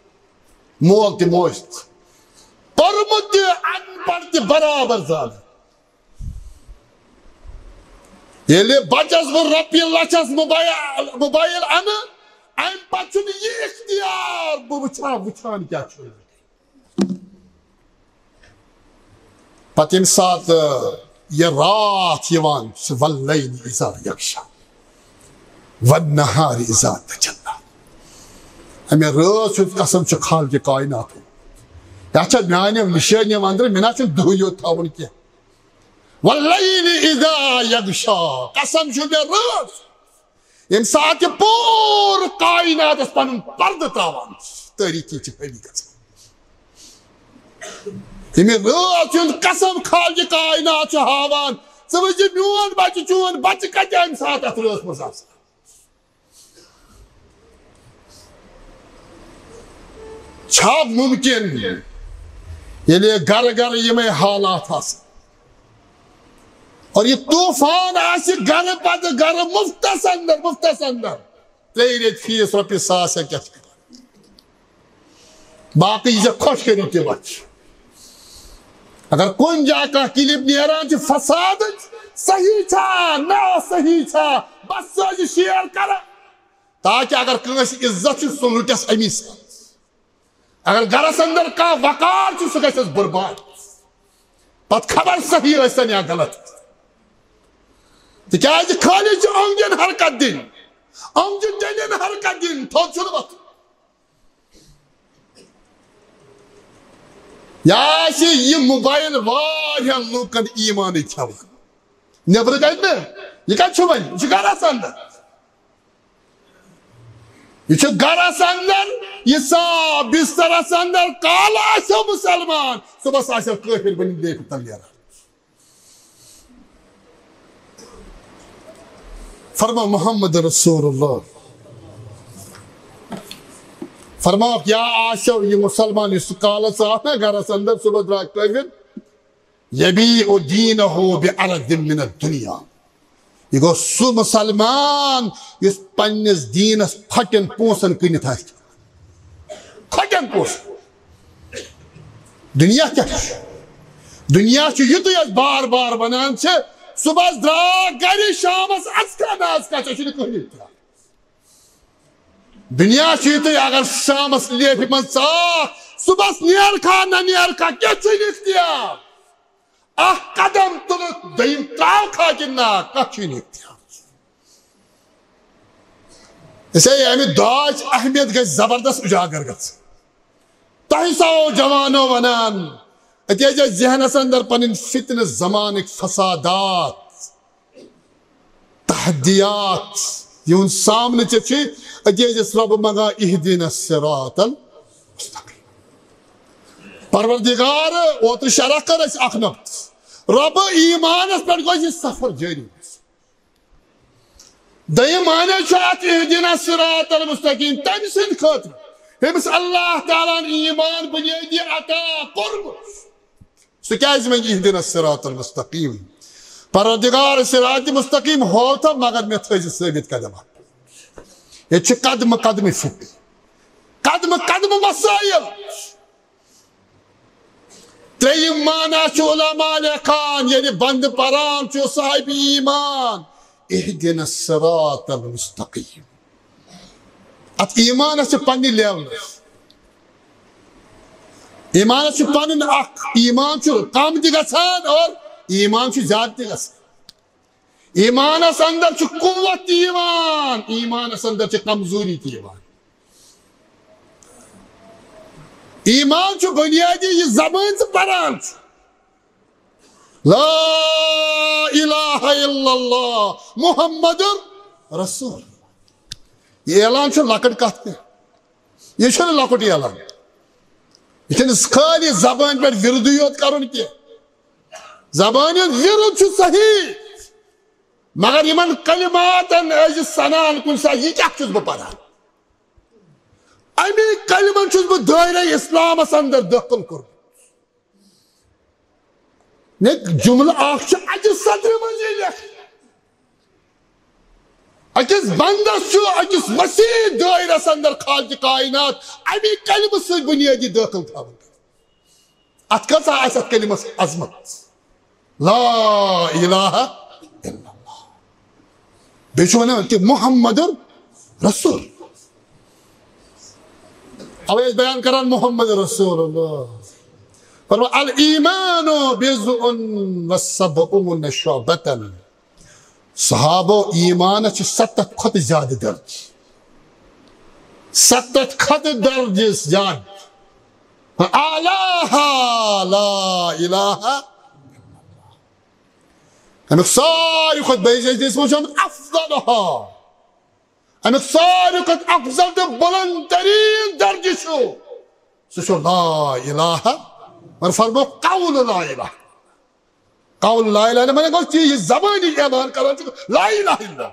مول تہِ موج تہِ، پوٚرمُت تہِ، ان پڑھ تہِ برابر زانان۔ ییٚلہِ بچس بہٕ رۄپیہِ لچھس موبایل، موبایل انہٕ، امہِ پتہٕ چھُنہٕ یہِ اختیار بہٕ وٕچھان، وٕچھان کیٛاہ چھُ۔ پتہٕ ییٚمہِ ساتہٕ یہِ راتھ یِوان چھِ، واللیل اذا یغشی، والنہار اذا تجلی، امہِ رٲژ ہُنٛد قسم چھُ خالقِ کائنات۔ یتھ چھےٚ میانیو نشٲنیو اندرٕ، مےٚ نہ چھُنہٕ دُہٕے یوت تھاوُن کینٛہہ۔ واللیل اذا یغشی، قسم چھُ مےٚ رٲژ۔ ییٚمہِ ساتہٕ یہِ پوٗرٕ کائناتس پنُن پردٕ تراوان چھُ، تٲریٖخی چھِ حٲوی گژھان۔ ییٚمہِ رٲژ ہُنٛد قسم خالقِ کائنات چھُ ہاوان، ژٕ وٕچھ یہِ میون بچہِ، چون بچہِ کتہِ اَمہِ ساتہٕ اتھ رٲژ منٛز آسان۔ چھا ممکن، ییٚلہِ گرٕ گرٕ یِمے حالات آسن اور یہِ طوفان آسہِ گرٕ پتہٕ گرٕ مفتس اندر، مفتس اندر، ترٛیٚیہِ ریٚتۍ فیس رۄپیہِ ساس یا کیٛاہ چھِ کران؟ باقٕے یہِ ژےٚ خۄش کٔرِو تہِ وَچھ۔ اگر کُنہِ جایہِ کانٛہہ کلپ نیران چھِ فسادٕچ، صحیح چھا، نا صحیح چھا، بس سُہ ٲسۍ شیئر کران، تاکہِ اگر کٲنٛسہِ عزت چھُ، سُہ لُٹٮ۪س اَمی سۭتۍ۔ اگر گرس اندر کانٛہہ وقار چھُ، سُہ گژھٮ۪س برباد۔ پتہٕ خبر صحیح ٲسۍتن یا غلط۔ تِکیازِ خٲلی چھِ اونٛگجن حرکت دِنۍ، اونٛگجہِ ڈٔلٮ۪ن حرکت دِنۍ، تھوٚد چھُنہٕ وۄتھُن۔ یا آسہِ یہِ موبایل واریاہن لوٗکن ایمانٕے کھٮ۪وان۔ نیبرٕ کَتہِ نہٕ؟ یہِ کَتہِ چھُ وۄنۍ؟ یہِ چھُ گرس اندر۔ یہِ چھُ گرس اندر، یہِ صاف بسترس اندر، کالہٕ آسیو مسلمان، صبحس آسیو کٲفر بٔنِتھ بیٚیہِ کُن نیران۔ فرماو محمد رسول اللہ۔ فرماو، یا آسیو یہِ مسلمان، یُس کالہٕ ژاو نا گرس اندر، صبحس درٛاو کٲفر، یبیع دینہ بعرض من الدنیا۔ یہِ گوٚو سُہ مسلمان یُس پننِس دیٖنس پھۄکٮ۪ن پونٛسن کٕنِتھ آسہِ۔ پھۄکٮ۪ن پونٛسن۔ دُنیا کیٛاہ چھُ؟ دُنیا چھُ یُتُے یوت بار بار ونان چھِ، صبحس درٛاو گرِ، شامس اژکھا نہ اژکھا، ژےٚ چھُنہٕ کٕہٕنۍ اختیار۔ دُنیا چھُ یُتُے، اگر شامس لیفہِ منٛز ژاو، صبحس نیرکھا نہ نیرکھا، کیٛاہ چھُنہٕ اختیار؟ اکھ قدم تُلُکھ، دوٚیِم ترٛاوکھا کِنہٕ نہ، کتھ چھُے نہٕ اختیار۔ اسے امہِ دعاچ اہمیت گژھِ زبردست اجاگر گژھٕنۍ۔ تۄہہِ ساو جوانو ونان، أتی ٲسۍ ذہنس اندر پنٕنۍ فتنہٕ زمانٕکۍ فسادات، تحدیات، یِہُنٛد سامنہٕ ژےٚ چھُے، أتی ٲسۍ أسۍ رۄبہٕ منٛگان، اہدنا الصراط المستقیم۔ پروردگار، اوترٕ شرح کٔر اَسہِ اکھ نۄقطہٕ۔ رۄبہٕ، ایمانس پٮ۪ٹھ گوٚژھ یہِ سفر جٲری گژھُن۔ دوٚیِم معنی چھُ اتھ اہدنا الصراط المستقیم، تٔمۍ سٕنٛدِ خٲطرٕ، ییٚمِس اللہ تعالیٰ ہن ایمان بنیٲدی عطا کوٚرمُت۔ سُہ کیازِ منٛگہِ اہدنا الصراط المستقیم؟ پروردگار، صراط مستقیم ہوو تہٕ مگر مےٚ تھٲوزِ ثٲبت قدم اکھ۔ ییٚتہِ چھِ قدمہٕ قدمہٕ فتنہٕ، قدمہٕ قدمہٕ مسائل۔ ترٛیٚیِم معنی چھُ علماء لیکھان، ییٚلہِ بندٕ پران چھُ صاحب ایمان، اہدنا الصراط المستقیم۔ اتھ ایمانس چھِ پننہِ لیولہٕ۔ ایمانس چھُ پنُن اکھ، ایمان چھُ کم تہِ گژھان اور ایمان چھُ زیادٕ تہِ گژھان۔ ایمانس اندر چھُ قوت تہِ یِوان، ایمانس اندر چھِ کمزوری تہِ یِوان۔ ایمان چھُ بنیادی، یہِ زبٲنۍ ژٕ پران چھُ، لا الہ الا اللہ محمد رسول۔ یہِ اعلان چھُ لۄکٕٹ کتھ تہِ۔ یہِ چھُنہٕ لۄکُٹ اعلان۔ یہِ چھُنہٕ خٲلی زبٲنۍ پٮ۪ٹھ وِردُے یوت کرُن کینٛہہ۔ زبٲنۍ ہُنٛد وِرُد چھُ صحیح، مگر یِمن کلماتن ٲسۍ زِ سنان کُنہِ ساتہٕ، یہِ کیٛاہ چھُس بہٕ پران؟ اَمی کلمن چھُس بہٕ دٲیرٕ اسلامس اندر دٲخل کوٚرمُت۔ نے جملہٕ اکھ چھُ اَکہِ صدرِ منٛز یہِ لیکھنہٕ۔ أکِس بندس چھُ أکِس وسیع دٲیرس اندر خالق کائنات اَمی کلمہٕ سۭتۍ بنیٲدی دٲخل تھاوُن۔ اتھ کۭژاہ آسہِ اتھ کلمس عظمت؟ لا الہ الا اللہ۔ بیٚیہِ چھُ ونان تہِ محمد رسول۔ اوے ٲسۍ بیان کران محمد رسول اللہ۔ فرماو، الایمان بضع و سبعون شعبة۔ صحابو، ایمانس چھِ ستتھ کھۄتہٕ زیادٕ درجہٕ۔ ستتھ کھۄتہٕ درجہٕ زیادٕ۔ اعلاها لا الہ۔ امیُک ساروی کھۄتہٕ بٔڑ، أسۍ ٲسۍ وٕچھان افضلها۔ اَمیُک ساروی کھۄتہٕ افضل تہٕ بلند تریٖن درجہٕ چھُ، سُہ چھُ لا الہ، مگر فرموو قول لا الہ۔ قول لا الہ الا اللہ معنی گوٚو، ژٕ یہِ زبٲنی اعلان کران چھُکھ لا الہ الا اللہ۔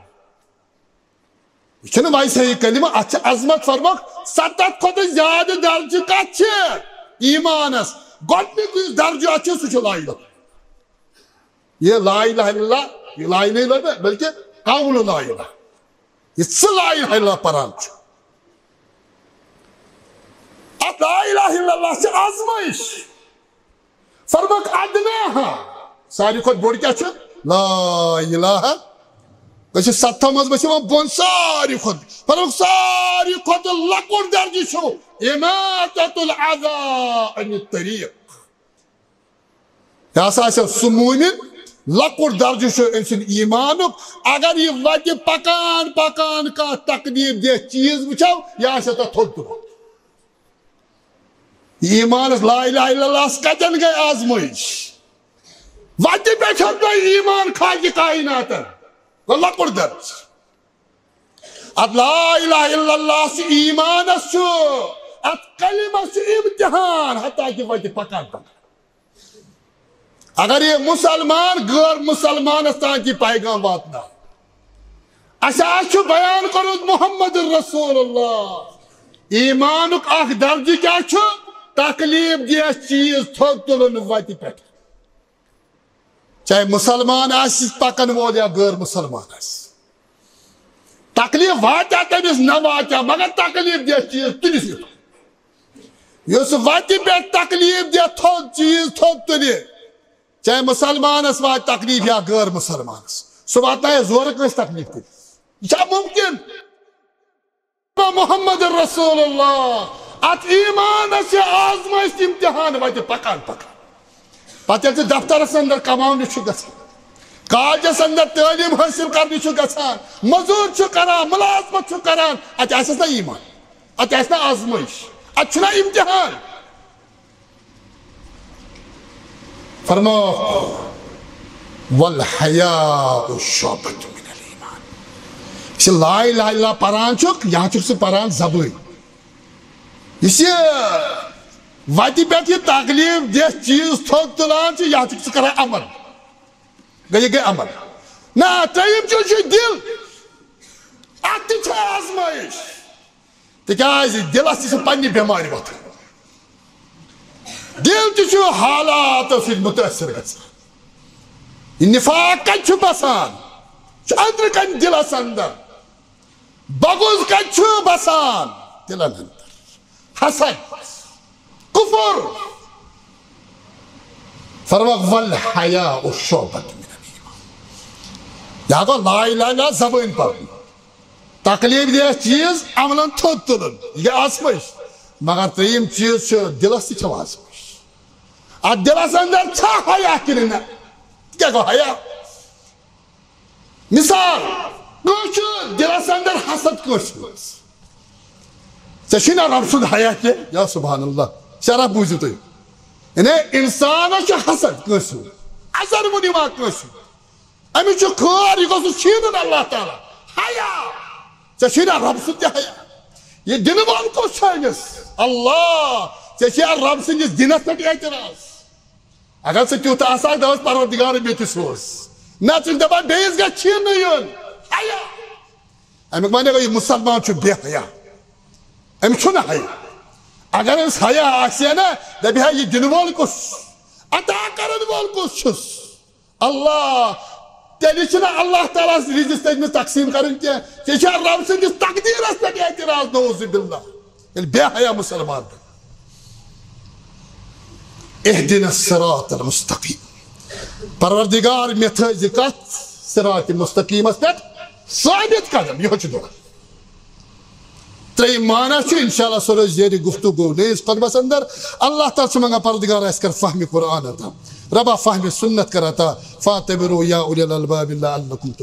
یہِ چھُنہٕ ویسے یہِ کلمہٕ، اتھ چھِ عظمت۔ فرموکھ، ستتھ کھۄتہٕ زیادٕ درجہٕ کتھ چھِ ایمانس؟ گۄڈنیُک یُس درجہٕ اتھ چھُ، سُہ چھُ لا الہ۔ یہِ لا الہ الا اللہ، یہِ لا الہ الا اللہ، بلکہ قول لا الہ۔ یہِ ژٕ لا الہ الا اللہ پران چھُ، اتھ لا الہ الا اللہ چھِ آزمٲیش۔ فرموکھ ادناہا، ساروی کھۄتہٕ بوٚڑ کیٛاہ چھُ؟ لا الہ۔ أسۍ چھِ ستتھو منٛز، بہٕ چھِ یِوان بۄن ساروی کھۄتہٕ۔ فرموکھ ساروی کھۄتہٕ لۄکُٹ درجہٕ چھُ اماطۃ الاذی عن الطریق۔ یہِ ہسا آسہِ سُہ مومن، لۄکُٹ درجہٕ چھُ أمۍ سُنٛد ایمانُک۔ اگر یہِ وتہِ پکان پکان کانٛہہ تکلیف دہ چیز وٕچھو، یہِ آسہِ تتھ تھوٚد تُلمُت۔ ایمانس لا الہ الا اللہ ہس کتٮ۪ن گٔے آزمٲیش؟ وتہِ پٮ۪ٹھ ہیوٚت نہٕ ایمان خالق کائناتن۔ گوٚو لۄکُٹ درجہٕ۔ اتھ لا الہ الا اللہ چھُ ایمانس چھُ، اتھ کلمس چھُ امتحان، حتیٰ کہ وتہِ پکان پکان۔ اگر یہِ مسلمان غٲر مسلمانس تام تہِ پیغام واتناو، اسہِ آز چھُ بیان کوٚرمُت محمد رسول اللہ۔ ایمانُک اکھ درجہٕ کیٛاہ چھُ؟ تکلیف دہ چیز تھوٚد تُلُن وتہِ پٮ۪ٹھ۔ چاہے مسلمان آسہِ پکن وول یا غٲر مسلمان آسہِ، تکلیف واتیا تٔمِس نہ واتیا، مگر تکلیف دہ چیز تُلِتھ یُتھ۔ یُس وتہِ پٮ۪ٹھ تکلیف دہ تھوٚد چیز تھوٚد تُلہِ، چاہے مسلمانس واتہِ تکلیف یا غٲر مسلمانس، سُہ واتنایہِ زورٕ کٲنٛسہِ تکلیف تُلِتھ۔ یہِ چھا ممکن؟ محمد رسول اللہ۔ اتھ ایمانس چھِ آزمٲیش، امتحان وتہِ پکان پکان۔ پتہٕ ییٚلہِ ژٕ دفترس اندر کماونہِ چھُ گژھان، کالجس اندر تعلیٖم حٲصِل کرنہِ چھُ گژھان، مزوٗرۍ چھُ کران، ملازمت چھُ کران، اتہِ آسٮ۪س نہ ایمان، اتہِ آسہِ نہ آزمٲیش، اتہِ چھُنہ امتحان۔ فرموو، والحیاء شعبۃ من الایمان۔ یُس یہِ لا الہ الا اللہ پران چھُکھ، یا چھُکھ ژٕ پران زبٲنۍ۔ یُس یہِ وتہِ پٮ۪ٹھ یہِ تکلیف دہ چیز تھوٚد تُلان چھُ، یا چھُکھ ژٕ کران عمل۔ گٔے، یہِ گٔے عمل۔ نہ، ترٛیٚیِم چیٖز چھُ دِل۔ اتھ تہِ چھِ آزمٲیش۔ تِکیٛازِ دِلس تہِ چھِ پننہِ بٮ۪مارِ وۄتھان۔ دِل تہِ چھُ حالاتو سۭتۍ مُتٲثِر گژھان۔ یہِ نفاق کتہِ چھُ بسان؟ چھُ أنٛدرٕ کنہِ دِلس اندر۔ بغض کتہِ چھُ بسان؟ دِلن اندر۔ حسد، کفر۔ فرموو، والحیاء شعبۃ من الایمان۔ یا گوٚو لا الہ الا اللہ زبٲنۍ پرُن۔ تکلیف دہ چیز عملن تھوٚد تُلُن، یہِ گٔے آزمٲیش۔ مگر ترٛیٚیِم چیز چھُ دِلس تہِ چھِ آزمٲیش۔ اتھ دِلس اندر چھا حیا کِنہٕ نہ؟ کیٛاہ گوٚو حیا؟ مثال، کٲنٛسہِ چھُ دِلس اندر حسد کٲنٛسہِ منٛز۔ ژےٚ چھُے نہ رب سُنٛد حیا کینٛہہ؟ یا سبحان اللہ، شرح بوٗزِو تُہۍ۔ یعنی انسانس چھُ حسد کٲنٛسہِ ہُنٛد، ازر وُن یِوان کٲنٛسہِ ہُنٛد۔ أمِس چھُ خٲر، یہِ گوٚژھ نہٕ چھینُن اللہ تعالیٰ۔ حیا، ژےٚ چھُے نہ رب سُنٛد تہِ حیا؟ یہِ دِنہٕ وول کُس چھُ أمِس؟ اللہ۔ ژےٚ چھُے رب سٕنٛدِس دِنس پٮ۪ٹھ اعتراض؟ اگر ژٕ تیُتھ آسہٕ ہاکھ، دپس پروردگار مےٚ تہِ سوز۔ نہ، ژٕ چھُکھ دپان بیٚیِس گژھِ چھینہٕ یُن۔ حیا۔ امیُک معنی گوٚو، یہِ مسلمان چھُ بے حیا۔ أمِس چھُنہٕ حیا۔ اگر أمِس حیا آسہِ ہا نا، دپہِ ہا، یہِ دِنہٕ وول کُس؟ عطا کرن وول کُس چھُس؟ اللہ۔ تیٚلہِ چھُنہٕ اللہ تعالیٰ ہس رِزق تٔمِس تقسیٖم کرٕنۍ کینٛہہ۔ ژےٚ چھا رب سٕنٛدِس تقدیٖرس پٮ۪ٹھ اعتراض؟ نعوذ باللہ۔ ییٚلہِ بے حیا مسلمان بنہِ۔ اہدنا الصراط المستقیم۔ پروردگار، مےٚ تھٲوزِ کتھ صراط مستقیمس پٮ۪ٹھ ثابت قدم۔ یِہوٚے چھُ دعا۔ ترٛیٚیِم معنی چھُ، انشاءاللہ سُہ روزِ زیرِ گفتگو نٔیِس خطبس اندر۔ اللہ تعالیٰ چھُ منٛگان، پروردگار، اَسہِ کر فہمِ قرآن عطا، ربا فہمِ سنت کر عطا، فاعتبروا یا اولی الالباب لعلکم تفلحون۔